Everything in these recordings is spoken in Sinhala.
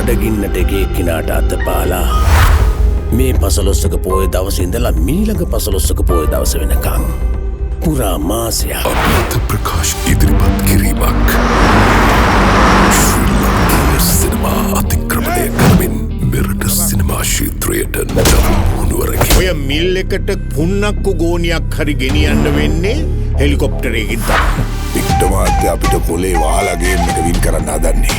බඩගින්නට එක එක්කිනාට අත පාලා මේ පසළොස්වක පෝය දවසේ ඉඳලා මීළඟ පසළොස්වක පෝය දවස වෙනකන් පුරා මාසයක් අභිත ප්‍රකාශ් ඉදිරිපත් කිරීමක්. ශ්‍රී ලංකීය සිනමා අතික්‍රමණය කරමින් මෙරට සිනමා ක්ෂේත්‍රයට නව මුහුණුවරකි. ඔය මිල් එකට පුන්නක්කු ගෝනියක් හරි ගෙනියන්න වෙන්නේ හෙලිකොප්ටරයකින් තමයි. වික්ටර් මහත්තයා අපිට කොලේ වහලා ගේම් එක වින් කරන්න හදන්නේ.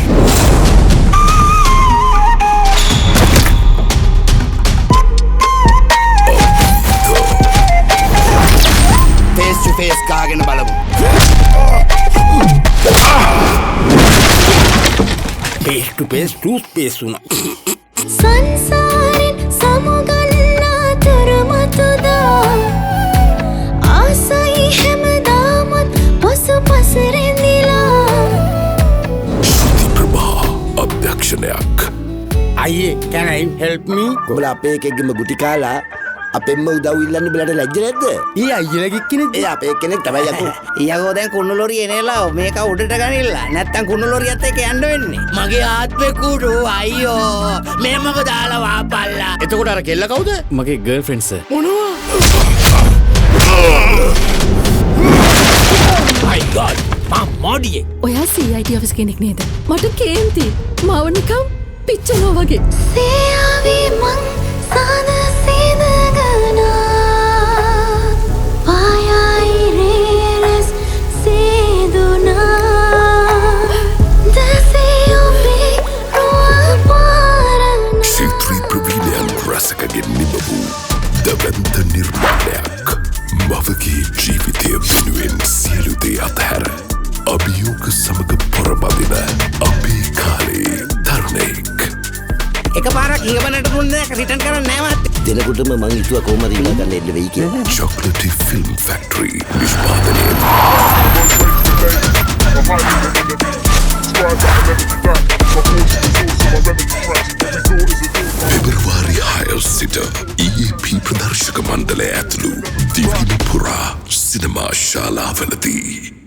ෆේස් ටු ෆේස් ගාගෙන බලමු. ෆේස් ටු ෆේස් ටූත් පේස් වුණා. සංසාරෙන් සමුගන්නාතුරු මතුදා ආසයි හැමදාමත් පසුපස රැඳිලා. ශ්‍රුති ප්‍රභා අධ්‍යක්ෂණයක්. අයියේ, can I help me? උඹලා අපේ එකෙක්ගෙම ගුටි කාලා අපෙන්ම උදව් ඉල්ලන්න උඹලට ලැජ්ජ නැද්ද? ඊ අයියලගෙක් කෙනෙක්ද? ඒ අපේ කෙනෙක් තමයි යකෝ. යකෝ දැන් කුණු ලොරිය එනලා මේක උඩට ගනින්න. නැත්තම් කුණු ලොරියත් එක්ක යන්න වෙන්නේ. මගේ ආත්මේ කුඩු අයියෝ මෙහෙමම දාලා වාපල්ලා. එතකොට අර කෙල්ල කවුද? මගේ ගර්ල්ෆ්‍රෙන්ඩ් සර්. මොනවා? My God, මං මොඩියෙක්. ඔයා CID office කෙනෙක් නේද? මට කේන්ති. මාව නිකන් පිච්චෙනවා වගේ. සේයාවේ මං සාන සෙනගනා පායයි රේරස් සේදුනා දසේ ඔබේ රුව පාරන. ක්ෂේත්‍රී ප්‍රවීණයන් රැසකගෙන් නිම වූ දැවැන්ත නිර්මාණයක්. මවගේ ජීවිතය වෙනුවෙන් සියලු දේ අතහැර අභියෝග සමග පොරබදින අපේ කාලයේ තරුණයෙක්. එකපාරක් හිඟබනට දුන්න දෙයක් රිටර්න් කරන්න නෑ මහත්තයා. දෙනකොටම මං හිතුවා කොහොම හරි ඉල්ලා ගන්න එන්න වෙයි කියලා. චොක්ලටි ෆිල්ම් ෆැක්ටරි නිෂ්පාදනයෙන් පෙබරවාරි 6 සිට EAP ප්‍රදර්ශක මණ්ඩලය ඇතුළු දිවයින පුරා සිනමා ශාලාවලදී.